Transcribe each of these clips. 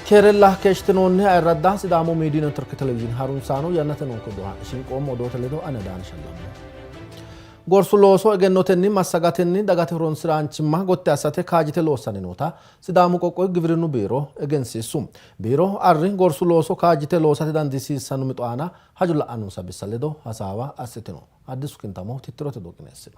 Keerella keeshshitinoonni ayirradda Sidaamu Miidiyu Network Televizhiin harunsaano yannate noonke odoo haa'ne shinqoommo odoote ledo ane Daani Shallammo. Gorsu looso egennotenni massagatenni dagate horonsi'raanchimma gotti assate kaajjite loossanni noota Sidaamu qoqqowi giwirinnu biiro egensiissu. Biiro arri gorsu looso kaajjite loosate dandiisiissanno mixo aana hajo la'annonsa bissa ledo hasaawa assitino. Addisu Kintamo tittirote odoo qineessino.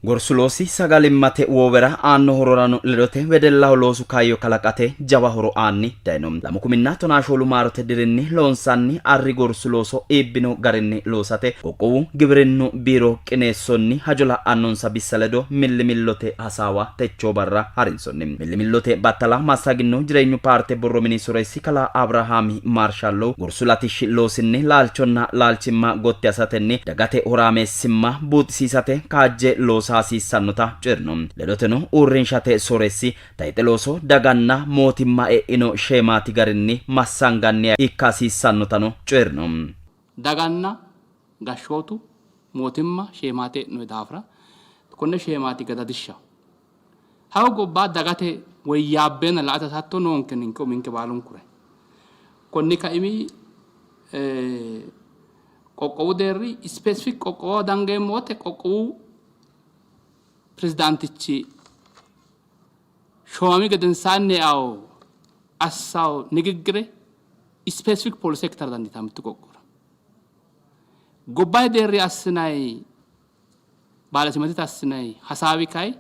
Gorsu loosi sagalimmate woowera aanno hororano ledote wedellaho loosu kaayyo kalaqate jawa horo aanni dayno. Lamu kuminna tonaa shoolu maarote dirinni loonsanni arri gorsu looso iibbino garinni loosate qoqqowu giwirinnu biiro qineessonni hajo la'annonsa bissa ledo millimillote hasaawa techoo barra harinsonni. Millimillote battala massaginno Jireenyu paarte borro mini soreessi kalaa Abrahaami Maarshallo gorsu latishshi loosinni laalchonna laalchimma gotti assatenni dagate horaameessimma buuxisiisate kaajje loosa hasiissannota coyi'rino. Ledoteno uurrinshate sooreessi tayxe looso daganna mootimma e'ino sheemaati garinni massanganniha ikka hasiissannotano coyi'rino. Daganna gashshootu mootimma sheemaate e'ino daafira konne sheemaati gadadishshaho. Hawo gobba dagate woyyaabbeenna la''ate hasatto noonke ninke uminke baalunkure. Konni kaimi qoqqowu deerri specific qoqqowo dangeemmo wote qoqqowu pirezidaantichi shoomami gedensaanni eao assawo nigiggire specific polise ikkitara dandiitanno mittu qoqqowira. Gobbate deerri assinanni baalesimate assinanni hasaawi kay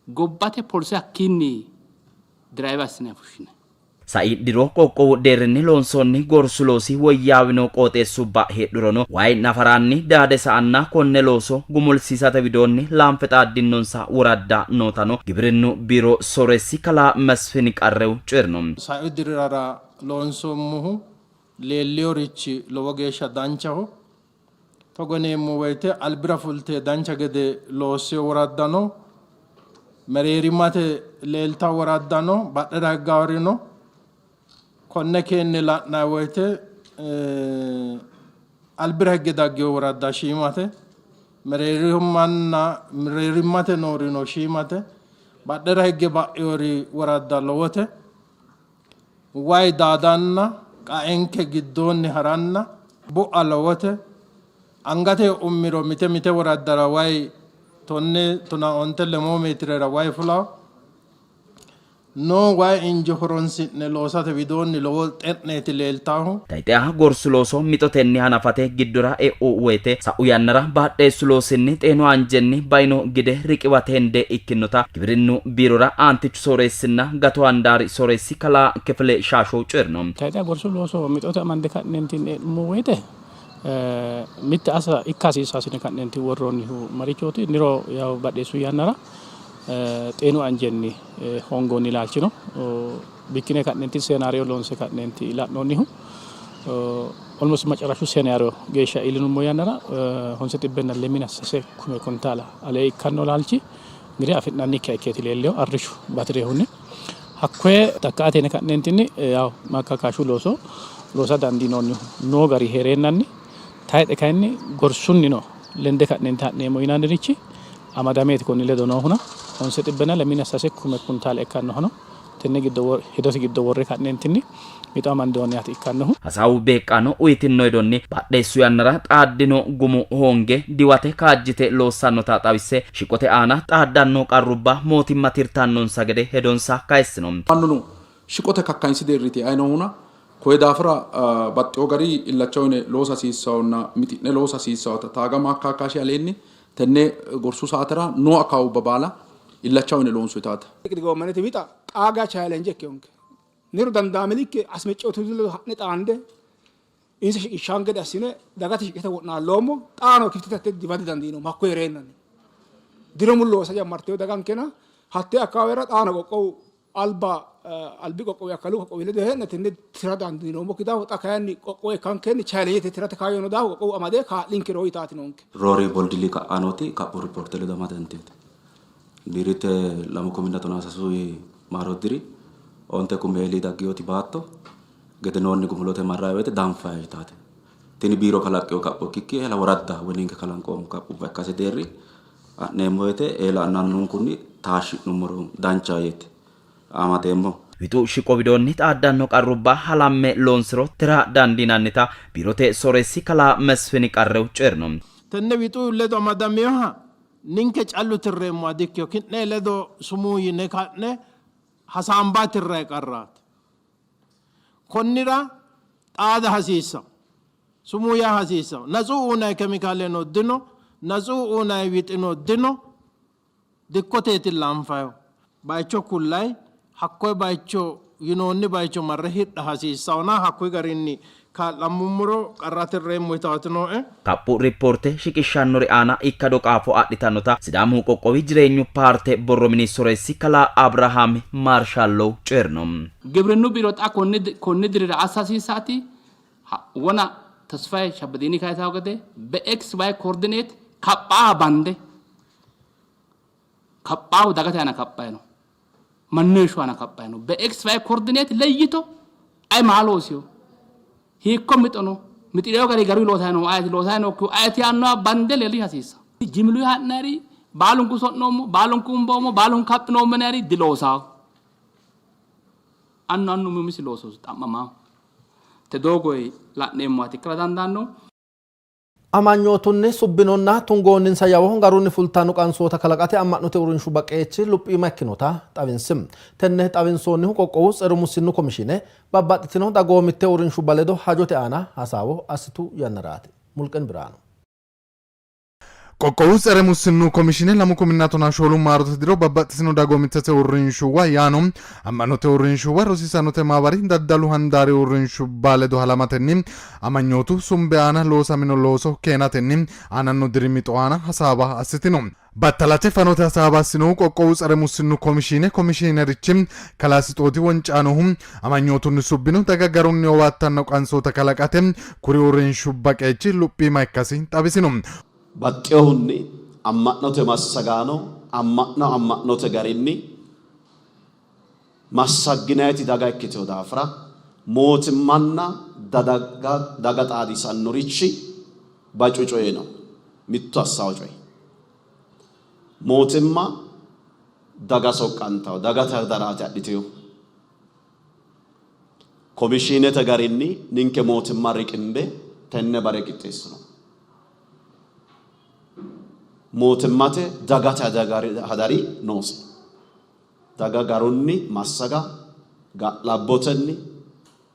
gobbate polise hakkiinni drive assinanni fushshinanni. Sai diro qoqqowu deerrinni loonsoonni gorsu loosi woyyaawino qooxeessubba heedhurono wayi nafaraanni daade sa''anna konne looso gumulsiisate widoonni laanfe xaaddinnonsa woradda nootano Gibirinnu Biiro Sooreessi Kalaa Mesfin Qarrew coyi'rino. Saiu dirrara loonsoommohu leellinorichi lowo geeshsha danchaho. Togo yineemmo woyte albira fulte dancha gede loossino woradda no, mereerimate leeltanno woradda no, badhera higgawori no. Konne keenne la'nanni woyte albira higge daggino woradda shiimate, mereerimmate noorino shiimate, badhera higge ba'inori woradda lowote. Way daadanna qaenke giddoonni haranna bu'a lowote. Angate ummiro mite mite woraddara way tonne tonaa onte lemoo meetirera way fulawo. Noo way injo horonsi'ne loosate widoonni lowo xe'neeti leeltannohu. Tayxeha gorsu looso mixotenni hanafate giddora e'u woyte sa'u yannara badheessu loosinni xeenu anjenni baino gide riqiwate hende ikkinnota Gibirinnu Biirora aantichu sooreessinna gatu handaari sooreessi kalaa Kifile Shaasho coyi'rino. Tayxeha gorsu looso mixote amande ka'neentinni e'nummo woyte mitte assa ikka hasiissanno yine ka'neentinni worroonnihu marichooti? Niro yaw badheessu yannara xeenu anjenni hoongoonni laalchi no. Bikkine ka'neenti seenaariyo loonse ka'neenti la'noonnihu. Almost macarashu seenaariyo geeshsha iillinummo yannara honse xibbenna lemina sase kume kuntaala alee ikkanno laalchi ngire afi'nannikkiha ikkeeti leellino arrishu bati'rihunni. Hakkoye takka'ate yine ka'neentinni yaw maakkakaashu looso loosa dandiinoonnihu noo gari hee'reennanni tayixe kayinni gorsunnino lende ka'neenti ha'neemmo yinannirichi amadameeti konni ledo noohuna honse xibbenna lemina sase kume kuntaale ikkannohono tenne giddo hedote giddo worre ka'neentinni mixo amandoonnihaati ikkannohu. Hasaawu beeqqaano uytinno hedonni badheessu yannara xaaddino gumu hoonge diwate kaajjite loossannota xawisse, shiqote aana xaaddanno qarrubba mootimma tirtannonsa gede hedonsa kayissino. Mannuno shiqote kakkayinsi deerriiti e'anni noohuna, koye daafira baxxeewo gari illacha uyine loosa hasiissannonna mixi'ne loosa hasiissannota taaga maakkaakkashi aleenni tenne gorsu saatera noo akaawubba baala illacha uyine loonso yitaate. Xiqil goommenete wixa qaaga challenge ikkinonke. Niru dandaami likke asmecootu ledo ha'ne xaande insa shiqishshan gede assine dagate shiqishate wo'naalloommo. Xaano kiftete hatte diwa didandiinoommo. Hakko hee'reennanni diro mullo loosa jammartino dagankena hatte akkawaawera xaano qoqqowu alba albi qoqqowi akkalu qoqqowi ledo hee'ne tenne tira dandiinoommokki daafo xa kayinni qoqqowo ikkankenni challengete tirate kaayyo noo daafo qoqqowu amade kaa'linkero yitaati noonke. Roore boldili ka'a nooti kaphu ripoorte ledo amadantinote. Dirite lamu kuminna tonaa sasu maaro diri onte kumi eeli dagginoti baatto gedenoonni gumulote marrayi woyte danfayi yitaate. Tini biiro kalaqqino kapho ikkikki eela woradda woy ninke kalanqoommo kaphubba ikkase deerri ha'neemmo woyte eela annannunkunni taashshi'nummoro danchaho yeeti amadeemmohu. Wixu shiqo widoonni xaaddanno qarrubba halamme loonsiro tira dandiinannita biirote sooreessi kalaa Mesfini Qarrew coyi'rino. Tenne wixu ledo amadaminoha ninke callu tirreemmoha dikkino, ki'ne ledo sumuu yine ka'ne hasaambanni tirranni qarraati. Konnira xaada hasiissanno, sumuu yaa hasiissanno. Natsu uynanni kemikaaleno dino, natsu uynanni wixino dino, dikkoteetilla anfayihu. Bayicho kullayi, hakkoye bayicho yinoonni bayicho marre hidha hasiissannona hakkuyi garinni kaa'lammummoro qarra tirreemmo yitaati nooe. Kaphu riippoorte shiqishshannori aana ikkado qaafo adhitannota Sidaamu qoqqowi Jireenyu paarte borro mini soreessi kalaa Abrahaam Maarshallow coyi'rino. Gibrinnu biiro xa konni dirira assa hasiissaati wona Tesfaye Shabbadiini kayisawo gede be XY coordinate kaphaa bande kaphaahu dagate aana kaphayi no, mannu heeshsho aana kaphayi no. Be XY coordinate leyito ayi maa loosiyo, hiikko mixo no, mixireyo gari garuyi loosayi noohu ayeti, loosayi nookkihu ayeti yaannoha bande leellisha hasiissa. Jimiluyi ha'nayiri baalunku so'noommo, baalunku umboommo, baalunku kaphinoommo yinayiri diloosawo. Annu annu umi umisi looso xa'mamaho. Te doogoyi la'neemmoha ikkara dandaanno. Amanyootunni subbinonna tungoonninsa yawo garunni fultanno qansoota kalaqate amma'note uurrinshuba qeechi luphiima ikkinota xawinsi. Tenne xawinsoonnihu qoqqowu tseru mussinnu komishiine babbaxxitino dagoomitte uurrinshuba ledo hajote aana hasaawo assitu yannaraati. Mulqen Biraanu. Qoqqowu tsere mussinnu komishiine 2014 maarote diro babbaxxitino dagoomittete uurrinshuwa yaano amma'note uurrinshuwa, rosiisaanote maabari, daddalu handaari uurrinshubba ledo halamatenni amanyootu sumbe aana loosamino looso keenatenni aananno diri mixo aana hasaawa assitino. Battalate fanote hasaawa assinohu qoqqowu tsere mussinnu komishiine komishiinerichi kalaa Sixooti Woncaanohu amanyootunni subbino daga garunni owaattanno qansoota kalaqate kuri uurrinshubba qeechi luphiima ikkasi xawisino. Baxxinohunni amma'note massagaano amma'no amma'note garinni massagginayiti daga ikkitino daafira mootimmanna daga xaadisannorichi bacu coyi no. Mittu assawo coyi mootimma daga soqqantawo, dagate hadaraati adhitinohu. Komishiinete garinni ninke mootimma riqimbe tenne bare qixxeessinoommo. Mootimmate dagate hadari noose. Daga garunni massaga, ga'labbotenni,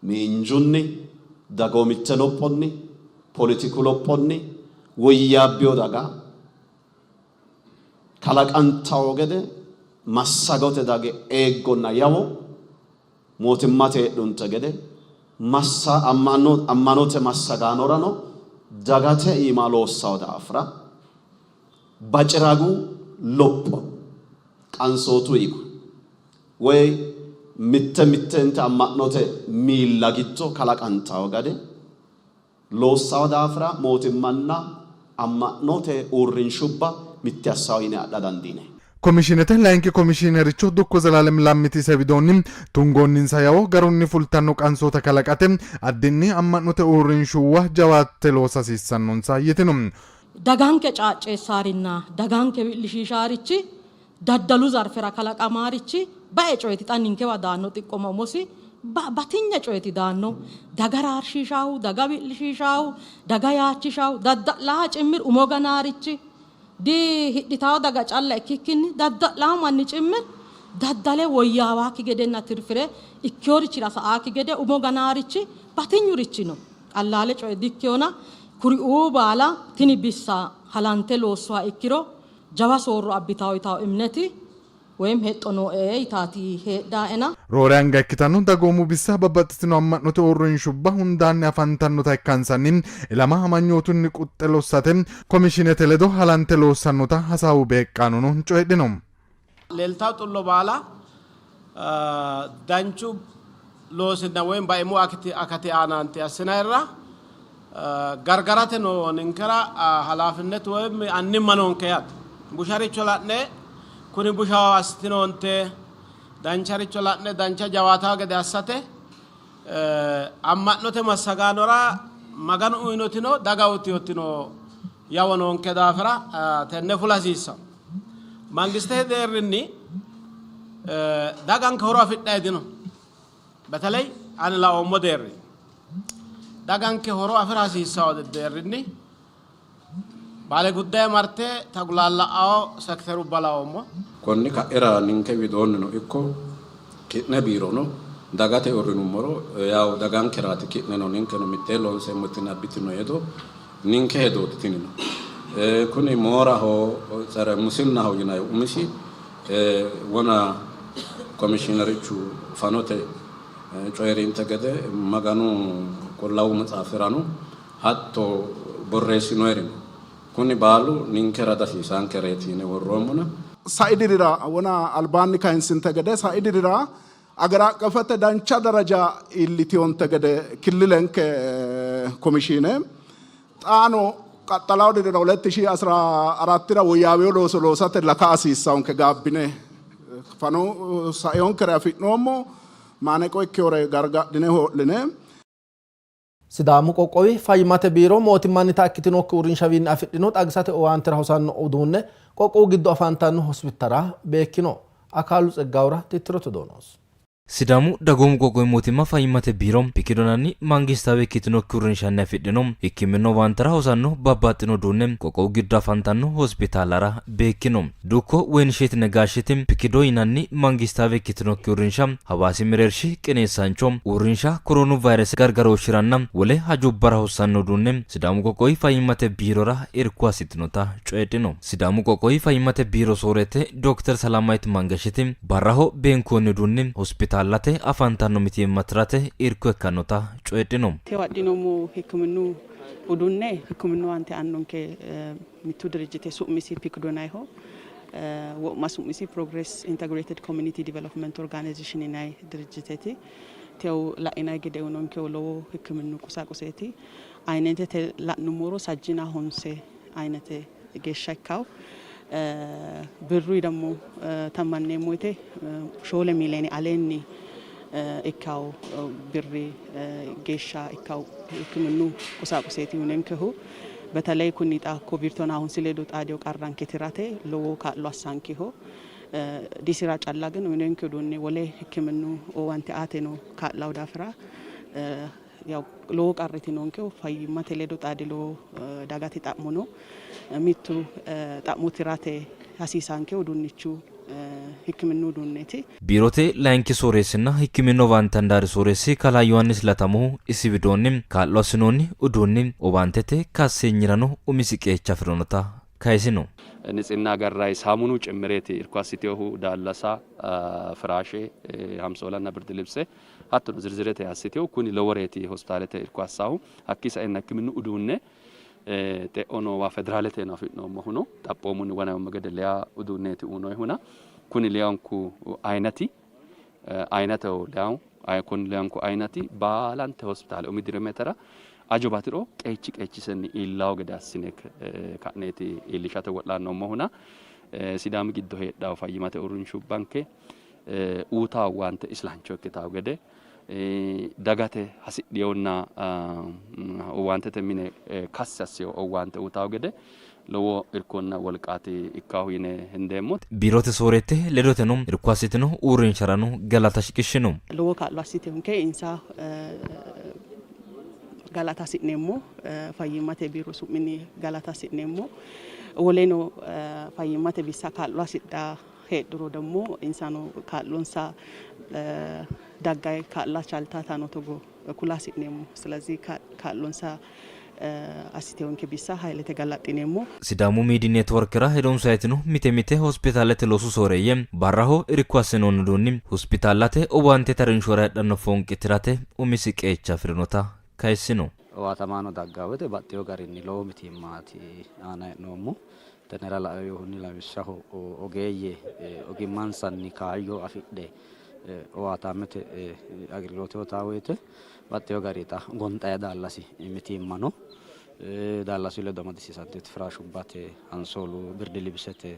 miinjunni, dagoomitte lophonni, poletiku lophonni woyyaabbino daga kalaqantawo gede massagote dage eeggonna yawo mootimmate heedhunte gede ammanote massagaanorano dagate iima loossawo daafira baciragu lopho qansootu iima woy mitte mittente amma'note miilla giddo kalaqantawo gade loossawo daafira mootimmanna amma'note uurrinshubba mitte assawo yine adha dandiinanni. Komishiinete layinki komishiinericho dukko Zelaalem Lammiti ise widoonni tungoonninsa yawo garunni fultanno qansoota kalaqate addinni amma'note uurrinshuwa jawaatte loosa hasiissannonsa yitino. Daganke caacceessaarinna daganke wi'lishiishaarichi daddalu zarfera kalaqamaarichi bae coyeti xa ninkewa daanno xiqqoma umosi batinye coyeti daanno. Daga raarshiishaahu, daga wi'lishiishaahu, daga yaachishaahu, dadda'laa cimmir umo ganaarichi di hidhitawo daga calla ikkikkinni dadda'laa manni cimmir daddale woyyaawaakki gedenna tirfire ikkiyorichira sa'aakki gede umo ganaarichi batinyurichi no. Qallaale coye dikkiyona kuriuu baala tini bissa halante loossuha ikkiro jawa soorro abbitawo yitawo imneti woyim hexxo nooe yitaati heedhaena. Roore anga ikkitanno dagoomu bissa babbaxxitino amma'note uurrinshubba hundaanni afantannota ikkansanni ilama amanyootunni quxxe lossate komishiinete ledo halante loossannota hasaawu beeqqaanono coyidhino. Leeltawo xullo baala danchu loosinna woy baimu akati aanaanti assinayirra gargarate no ninkera halaafinnet woy annimma noonke yaate. Busharicho la'ne kuni bushaho assitinoonte, dancharicho la'ne dancha jawaata gede assate amma'note massagaanora Maganu uyinotino daga uyitino yawo noonke daafira tenne fula hasiissanno. Mangistete deerrinni daganke horo afidhanni dino. በተለይ ani laoommo deerri daganke horo afira hasiissawo deerrinni baale guddaye marte tagulaalla'awo sekterubba laoommo. Konni ka'ira ninke widoonnino ikko ki'ne biirono dagate uurrinummoro yaw dagankeraati ki'neno ninkeno mittee loonseemmo tini abbitino hedo ninke hedooti tinino. Kuni mooraho tsere mussinnaho yinanni umisi wona komishiinerichu fanote coyi'rinte gede Maganu Qullaawu Maxaafirano hatto borreessinoyiri no. Kuni baalu ninkera dasiisaankereeti yine worroommona. Sai dirira wona albaanni kayinsinte gede sai dirira አገር አቀፈተ dancha ደረጃ iillitinonte gede killilenke komishiine xaano qaxxalawo dirira 2014 woyyaaweo looso loosate laka hasiissaonke gaabbine fano saeyonkere afi'noommo maaneqo ikkewore gargadhine hoo'line. Sidaamu qoqqowi fayyimmate biiro mootimmannita ikkitinokki uurrinshawiinni afidhino xagisate owaantera hosanno uduunne qoqqowu giddo afantanno hospitara beekkino. Akaalu Tseggawura tittirote doonoos. Sidaamu dagoomu qoqqowi mootimma fayyimmate biiro Pikidonanni mangistawe ikkitinokki uurrinshanni afidhino hikkiminnu owaantera hosanno babbaxxino uduunne qoqqowu giddo afantanno hospitaalara beekkino. Dukko Weyinisheet Negaashiti Pikido yinanni mangistawe ikkitinokki uurrinsha Hawaasi mereershi qineessaancho uurrinsha koroonu vayrese gargarooshshiranna wole hajubbara hossanno uduunne Sidaamu qoqqowi fayyimmate biirora irko assitinota coyidhino. Sidaamu qoqqowi fayyimmate biiro sooreette Dookter Salaamaayit Mangashiti barraho beenkoonni uduunni hospitaallate afantanno mitiimma tirate irko ikkannota coyidhino. Techo adhinoommo hikkiminnu uduunne hikkiminnu owaante aannonke mittu dirijjite su'misi Pikidonayho. Wo'ma su'misi Progress Integrated Community Development Organization yinanni dirijjiteeti. Techo la'inanni gede uyinonkehu lowo hikkiminnu qusaquseeti. Ayinetete la'nummoro sajjina honse ayinete geeshsha ikkawo. Birru ደግሞ tammanneemmo woyte 4 miiliyoone aleenni ikkawo birri geeshsha ikkawo hikkiminnu qusaquseeti uyinonkehu. በተለይ kuni xa ኮቪድ tonaa ledo xaadewo qarranke tirate lowo kaa'lo assankeho. Disira calla ግን uyinonke uduunne wole hikkiminnu owaante aateno kaa'lawo daafira ያው lowo qarriti noonkehu fayyimmate ledo xaade lowo dagate xa'mo no. Mittu xa'mo tirate hasiisanke uduunnichu hikkiminnu uduunneeti. Biirote layinki sooreessinna hikkiminnu owaante handaari sooreessi kalaa Yohaannis Latamohu isi widoonni kaa'lo assinoonni uduunni owaantete kasseenyirano umisi qeecha afirinota kayisino. ንጽህና አገራይ ሳሙኑ ጭምሬቲ irko assitehu daallasa firaashe hamsolanna birdi libse hattono ዝርዝረte assitehu kuni loworeeti hospitaalete irko assahu hakki saenna hikkiminnu uduunne xe'o noowa federaaleteno afi'noommohuno xaphoomunni wonayommo gede leya uduunneeti uyinoyihuna kuni leyanku ayinati ayinateho leyahu kuni leyanku ayinati baalante hospitaale umi dirimetera ajo batiro qeechi qeechisenni iillawo gede assine ka'neeti iillishate wodhannoommohuna Sidaami giddo heedhawo fayyimmate uurrinshubbanke uuytawo owaante islancho ikkitawo gede dagate hasidheyonna owaantete mine kassi assiyo owaante uuytawo gede lowo irkonna wolqaati ikkahu yine hendeemmo. Biirote sooreette ledoteno irko assitino uurrinsharano galata shiqishshino. Lowo kaa'lo assitewonke insa galata hasi'neemmo fayyimmate biiro su'minni galata hasi'neemmo. Woleno fayyimmate bissa kaa'lo hasidha heedhuro ደግሞ insano kaa'lonsa daggayi kaa'la chaltatano togo kula hasi'neemmo. ስለዚህ kaa'lonsa assitewonke bissa haylete galaxxineemmo. Sidaamu miidi neetworkera hedonsa sayitino mite mite hospitaalete loosu sooreeyye barraho irko assinoonni uduunni hospitaallate owaante tarinshora heedhanno foonqe tirate umisi qeecha afirinota kayissino. Owaatamaano daggaa woyte baxxewo garinni lowo mitiimmaati aana hee'noommo. Tenera lainohunni lawishshaho ogeeyye ogimmansanni kaayyo afidhe owaatammete agilgiloote uytaa woyte baxxewo gari xa gonxayi daallasi mitiimma no. Daallasu ledo amadisiisanteti firaashubbate, hansoolu, birdi libsete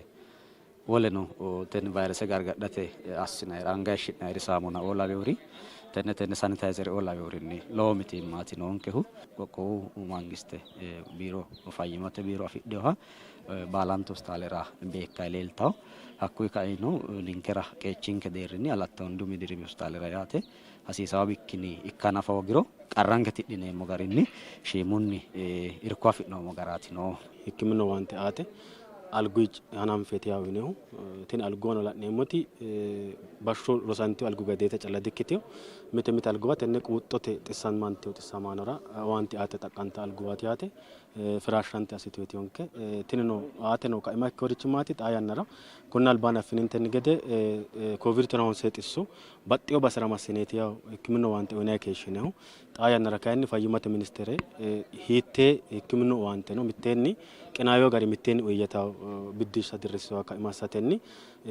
woleno tenne vayrese gargadhate assinayiri anga hayishshi'nayiri saamunaoo lawewori tenne tenne sanitayzere laweworinni lowo mitiimmaati noonkehu. Qoqqowu mangiste biiro fayyimmate biiro afidhewoha baalante hospitaalera beekkayi leeltawo. Hakkuyi kaino ninkera qeechinke deerrinni Alatta Wondi umi dirimi hospitaalera yaate Hasiisawo bikkinni ikka nafa hoogiro qarranke tidhineemmo garinni shiimunni irko afi'noommo garaati noohu. Hikkiminnu owaante aate algu hananfeeti yawo yinehu tini alguwano la'neemmoti bashsho rosantino algu gedeeta calla dikkitino. Mite mite alguwa tenne quuxxote xissamantino xissamaanora owaante aate xaqqanta alguwaati yaate. Firaashshante assiteeti yonke. Tinino aateno kaima ikkinorichi maati? Xaa yannara konni albaanni affinintenni gede Covid 19 xisso baxxino basera massineeti yawo hikkiminnu owaante uyinanni keeshshinihu. Xaa yannara kayinni fayyimmate ministere hiittee hikkiminnu owaanteno mitteenni qinaawino gari mitteenni uyiyyetawo biddishsha dirrissinoha kaima assatenni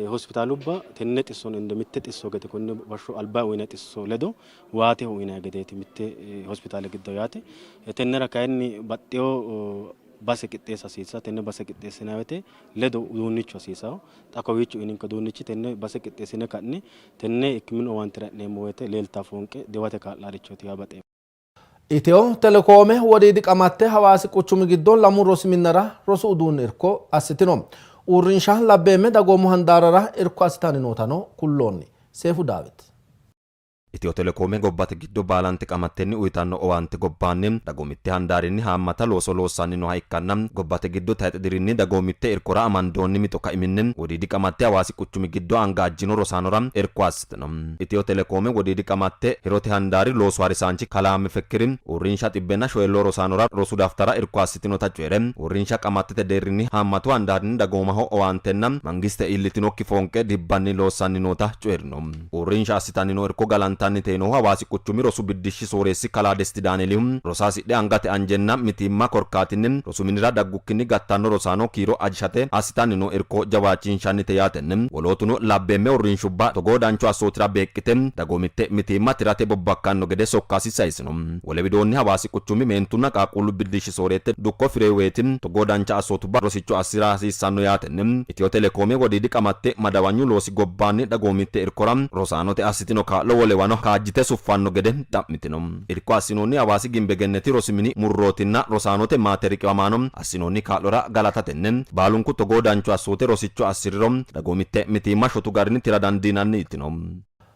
hospitaalubba tenne xissono inde mitte xisso gede konne bashsho alba uyinanni xisso ledo waateho uyinanni gedeeti mitte hospitaale giddo yaate. Tennera kayinni baxxino base qixxeessa hasiissa. Tenne base qixxeessinanni woyte ledo uduunnichu hasiisawo. Xa kowiicho uyininke uduunnichi tenne base qixxeessine ka'ne tenne hikkiminnu owaantera e'neemmo woyte leelta foonqe diwate kaa'laarichooti yaa baxeemmo. Itiyo telekoome wodiidi qamatte Hawaasi quchumi giddo lamu rosi minnara rosu uduunni irko assitino. Uurrinsha labbeemme dagoomu handaarara irko assitanni nootano kulloonni. Seefu Daawit. Itiyo telekoome gobbate giddo baalanti qamattenni uyitanno owaante gobbaanni dagoomitte handaarinni haammata looso loossanni nooha ikkanna gobbate giddo tayxe dirinni dagoomitte irkora amandoonni mixo kaiminni wodiidi qamatte Hawaasi quchumi giddo anga ajjino rosaanora irko assitino. Itiyo telekoome wodiidi qamatte hirote handaari loosu harisaanchi kalaa Mefekkiri uurrinsha xibbenna shoyilloo rosaanora rosu daftara irko assitinota coyi're uurrinsha qamattete deerrinni haammatu handaarinni dagoomaho owaantenna mangiste iillitinokki foonqe dibbanni loossanni noota coyi'rino. Uurrinsha assitanni noo irko galantannite yiinohu Hawaasi quchumi rosu biddishshi sooreessi kalaa Desti Daanieelihu, rosa hasidhe angate anjenna mitiimma korkaatinni rosu minira daggukkinni gattanno rosaano kiiro ajishate assitanni noo irko jawaachinshannite yaatenni wolootuno labbeemme uurrinshubba togoo danchu assootira beeqqite dagoomitte mitiimma tirate bobbakkanno gede sokkasi sayisino. Wole widoonni Hawaasi quchumi meentunna qaaqquullu biddishshi sooreette dukko Firehiweti togoo dancha assootubba rosicho assi'ra hasiissanno yaatenni Itiyo Telekoome wodiidi qamatte madawanyu loosi gobbaanni dagoomitte irkora rosaanote assitino kaa'lo wolewano kaajjite suffanno gede xa'mitino. Irko assinoonni Hawaasi Gimbegenneti rosi mini murrootinna rosaanote maate riqiwamaano assinoonni kaa'lora galatatenni baalunku togoo danchu assoote rosicho assi'riro dagoomitte mitiimma shotu garinni tira dandiinanni yitino.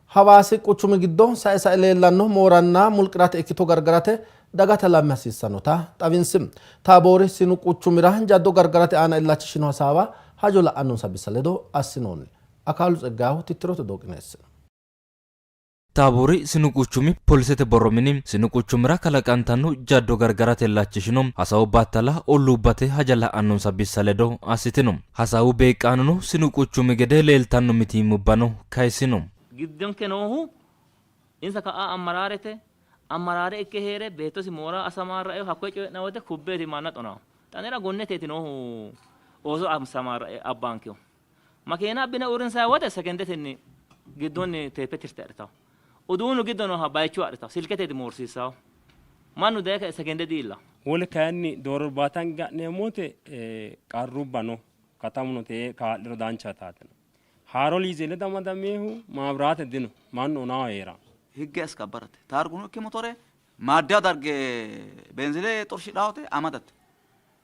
Hawaasi quchumi giddo sae sae leellanno mooranna mulqi'rate ikkito gargarate dagate halamme hasiissannota xawinsi. Taaboori sinu quchumira jaddo gargarate aana illachishino hasaawa hajo la'annonsa bissa ledo assinoonni. Akaalu Tseggayehu tittirote odoo qineessino. Taaboori sinu quchumi polisete borro mini sinu quchumira kalaqantanno jaddo gargarate illachishino hasaawu battala olluubbate haja la'annonsa bissa ledo assitino. Hasaawu beeqqaanono sinu quchumi gede leeltanno mitiimmubbano kayissino. Giddonke noohu insa ka'a ammaraarete, ammaraare ikke hee're beettosi moora asamaarraeho, hakkoye coyi'nanni woyte kubbeeti manna xonaho. Xa anera gonneteeti noohu ooso asamaarrae abbaankehu. Makeena abbine uurrinsanni woyte sekendetenni giddonni teeppe tirte adhitawo. Uduunnu giddo nooha bayichu adhitawo, silketeeti moorsiissawo. Mannu daye kae sekende di''iillawo. Wole kayinni dooro baatanke ga'neemmo woyte qarrubba no, katamuno te'ee kaa'liro dancha taatino. Haaro liize ledo amadaminohu maabiraate dino, mannu onaho hee'ranno. Higge askabbarate. Taarguno ikki motore maaddiya darge beenzile xorshidhawote amadate.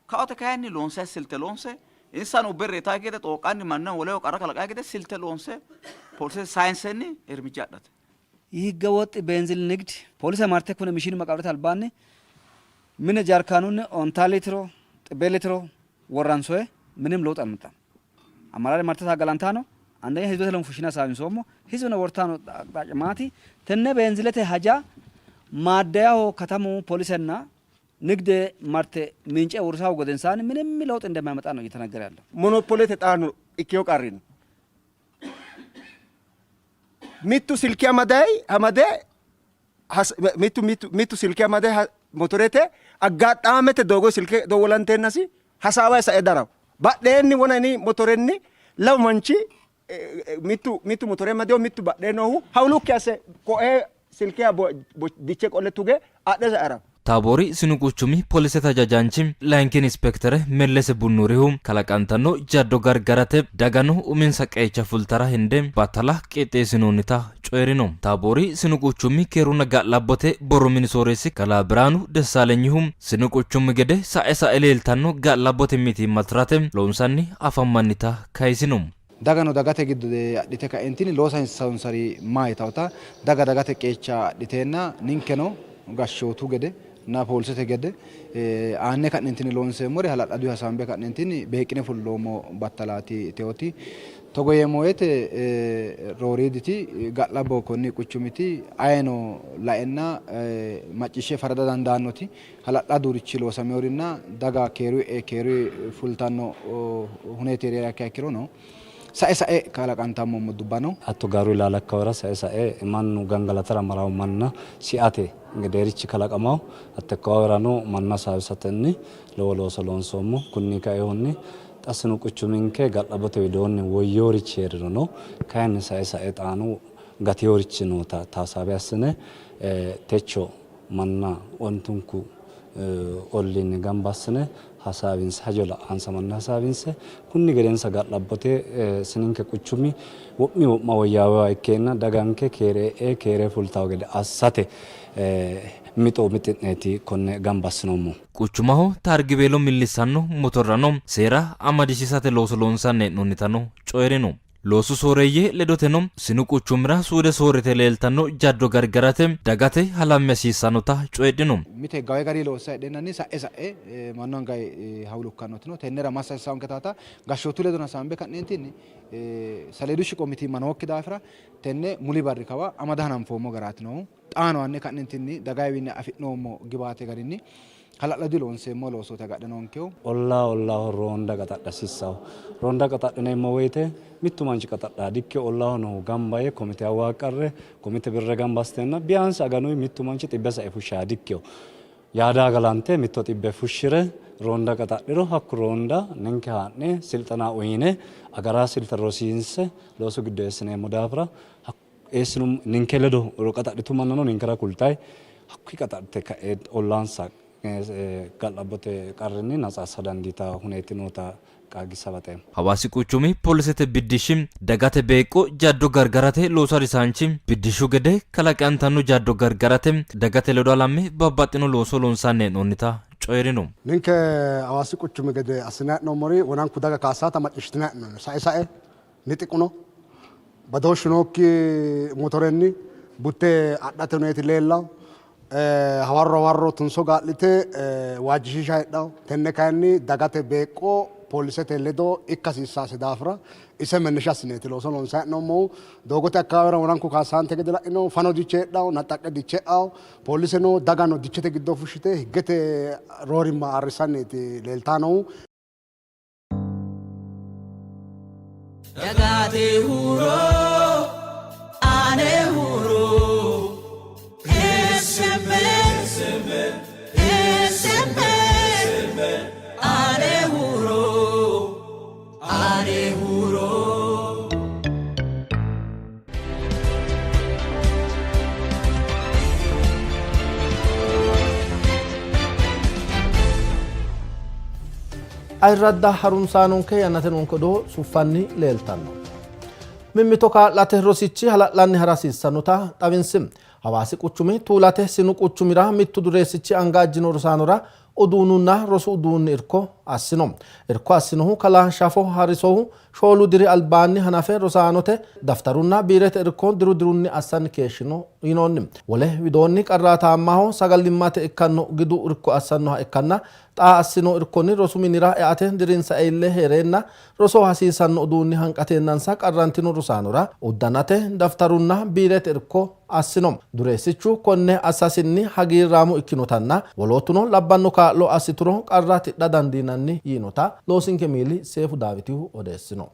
Kaote kayinni loonse silte loonse insano ubbe reetaaki gede xooqqanni manna woleho qarra kalaqaaki gede silte loonse poolisete sayinsenni irmijja adhate. Higge-woጥ ቤንዚል ንግድ ፖሊሰ marte kune mishini maqabrete albaanni mine jarkaanunni ontaa litiro xibbe litiro worransoye ምንም ለውጥ አልመጣም። አመራር marte ታገላንታኖ አንደኛ ህዝበ ተለም fushina hasaawinsoommo hizbeno wortano አቅጣጫ maati tenne beenzilete haja maaddayaho katamu ፖሊሰና ንግድ marte mince ውርሳው gedensaanni ምንም ለውጥ እንደማይመጣ ነው እየተነገረ ያለው። Monopolete xaano ikkeyo qarri no. Mittu silke amadayi amade mittu mittu mittu silke amade motorete aggaxaamete doogo silke dowwolanteennasi hasaawayi sae darawo. Badheenni wonani motorenni lamu manchi mittu mittu motore amadeyo mittu badhee noohu hawulukki asse koe silke diche qole tuge adhe sae harawo. Taaboori sinu quchumi polisete hajajaanchi layinki inspektere Mellese Bunnurihu kalaqantanno jaddo gargarate dagano uminsa qeecha fultara hende battala qixxeessinoonnita coyi'rino. Taaboori sinu quchumi keerunna ga'labbote borro mini sooreessi kalaa Birhaanu Dessaalenyihu sinu quchumi gede sa'e sa'e leeltanno ga'labbote mitiimma tirate loonsanni afammannita kayisino. Dagano dagate giddo adhite ka'eentinni loosa hasiissannonsari maa yitawota daga dagate qeecha adhiteenna ninkeno gashshootu gede na poolisete gede aanne ka'neentinni loonseemmore hala'ladu hasaambe ka'neentinni beeqqine fulloommo battalaati teoti. Togo yeemmo woyte rooriiditi ga'labbo konni quchumiti ayeno laenna macciishshe farada dandaannoti hala'ladurichi loosameyorinna daga keeru e'e keeru fultanno huneeti hee'riha ikkiha ikkirono sae sae kalaqantanno muddubba no. Hatto Gaaru Ilaala akkawara sae sae mannu gangalatara marawo manna siate gedeerichi kalaqamawo. Hatte akkawawerano manna hasaawisatenni lowo looso loonsoommo. Kunni kainohunni xa sinu quchuminke ga'labbote widoonni woyyeworichi hee'rirono kayinni sae sae xaano gateworichi noota taasaabe assine techo manna ontunku olliinni gamba assine hasaawinse hajo la'ansa manna hasaawinse kunni gedensa ga'labbote sininke quchumi wo'mi wo'ma woyyaawewa ikkeenna daganke keere e'e keere fultawo gede assate mixo mixi'neeti konne gamba assinoommohu. Quchumaho taargiweelo millissanno motorrano seera amadisiisate looso loonsanni hee'noonnitano coyi'rino. Loosu sooreeyye ledoteno sinu quchumira suude soorrite leeltanno jaddo gargarate dagate halamme hasiissannota coyidhino. Mite gawe gari loossa heedheennanni sa'e sa'e mannu anga hawulukkannoti no. Tennera massa hasiissaanke taata gashshootu ledo hasaambe ka'neentinni saleedu shiqo mitiimma nookki daafira tenne muli barri kawa amada hananfoommo garaati noohu. Xaano hanni ka'neentinni dagayiwiinni afi'noommo gibaate garinni hala'ladu loonseemmo loosooti agadhe noonkehu. Ollaa ollaaho roonda qaxadha hasiissanno. Roonda qaxadhineemmo woyte mittu manchi qaxadhaa dikkino, ollaaho noohu gamba yee komite awwaaqqarre, komite birre gamba assiteenna biyaansi aganuyi mittu manchi xibbe sae fushshaa dikkino. Yaadaa galante mitto xibbe fushshire roonda qaxadhiro hakku roonda ninke haa'ne silxanaa uyine agaraa silta rosiinse loosu giddo eessineemmo daafira eessinummo ninke ledo qaxadhitu mannano ninkera kultayi hakkuyi qaxadhite ka'e ollaansa ga'labbote qarrinni natsa assa dandiitanno huneeti noota qaagiissa baxeemmo. Hawaasi quchumi poolisete biddishshi dagate beeqqo jaddo gargarate loosu harisaanchi biddishshu gede kalaqantanno jaddo gargarate dagate ledo halamme babbaxxino looso loonsanni hee'noonnita coyi'rino. Ninke Hawaasi quchumi gede assinanni hee'noommori wonanku daga kaassaata macciishshitinanni hee'noonni. Sae sae nixiquno badooshshu nookki motorenni butte adhate huneeti leellanno. Hawarro hawarro tunso gaa'lite waajjishiisha heedhanno. Tenne kayinni dagate beeqqo poolisete ledo ikka hasiissaase daafira ise mennesha assineeti looso loonsanni hee'noommohu. Doogote akkawaawera woranku kaassaante gede la'ino fano diche heedhanno, naxxaqqe diche e'anno. Pooliseno dagano dichete giddo fushshite higgete roorimma ayirrissanniiti leeltanni noohu. Dagate huuro ane huuro SMN SMN ane huuro ane huuro. Ayirradda harunsaanonke yannate noonke odoo suffanni leeltanno. Mimmito kaa'late rosichi hala'lanni hara hasiissannota xawinsi. Hawaasi quchumi Tuulate sinu quchumira mittu dureessichi anga ajjino rosaanora uduunnunna rosu uduunni irko assino. Irko assinohu kalaa Shafo Harisohu shoolu diri albaanni hanafe rosaanote daftarunna biirete irko diru dirunni assanni keeshshino yinoonni. Wole widoonni qarraataammaho sagalimmate ikkanno gidu irko assannoha ikkanna xaa assino irkonni rosu minira eate dirinsa iille hee'reenna rosoho hasiisanno uduunni hanqateennansa qarrantino rosaanora uddanate, daftarunna biirete irko assino. Dureessichu konne assasinni hagiirraamo ikkinotanna wolootuno labbanno kaa'lo assituro qarra tidha dandiinanni yiinota loosinke miili Seefu Daawitihu odeessino.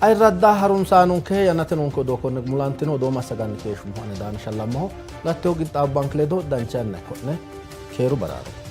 Ayirradda harunsaanonke yannate noonke odoo konne gumulantino odoo massaganni keeshshummohu ane Daana Shallammoho. Latteho qixxaabbanke ledo dancha yanna ikko'ne. Keeru baraaro.